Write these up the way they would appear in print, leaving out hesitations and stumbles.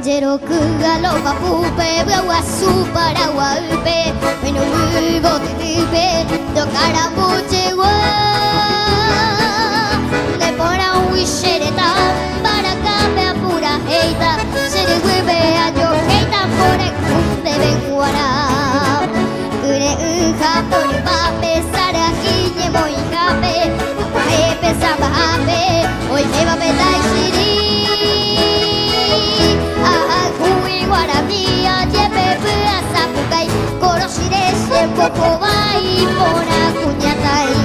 Jeroky galopapúpe Vyaguasu Paraguaýpe Oinumby gotytýpe Ndokarambu chegua Ne porãgui che retã Mbarakápe apurahéita Che ryguýpe ajohéita Mborayhu ndéve g̃uarã Kyre'ỹ ha torypápe Saraki ñemoĩhápe Aguahẽpe sãmbahápe Oimévape taisiri Ahayhúgui guarani Ajépe py'a sapukái Korochire che mbohovái Porã kuñataĩ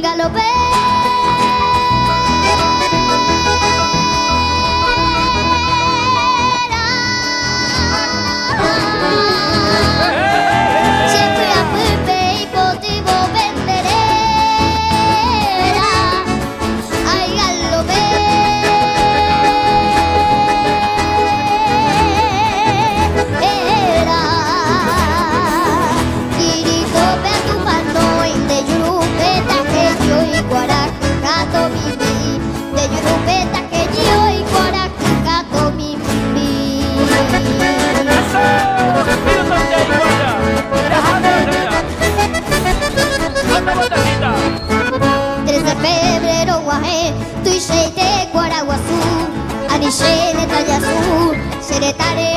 Galope. Che py'apýpe ipotyvo pende réra, ay galope. Era. Kirikópe atupanói nde jurúpe taheñói kuarahy mimbi, nde jurúpe taheñói kuarahy mimbi. 3 de febrero guahẽ tuichaite kuaraguasu, ani che netajasu, che retãre.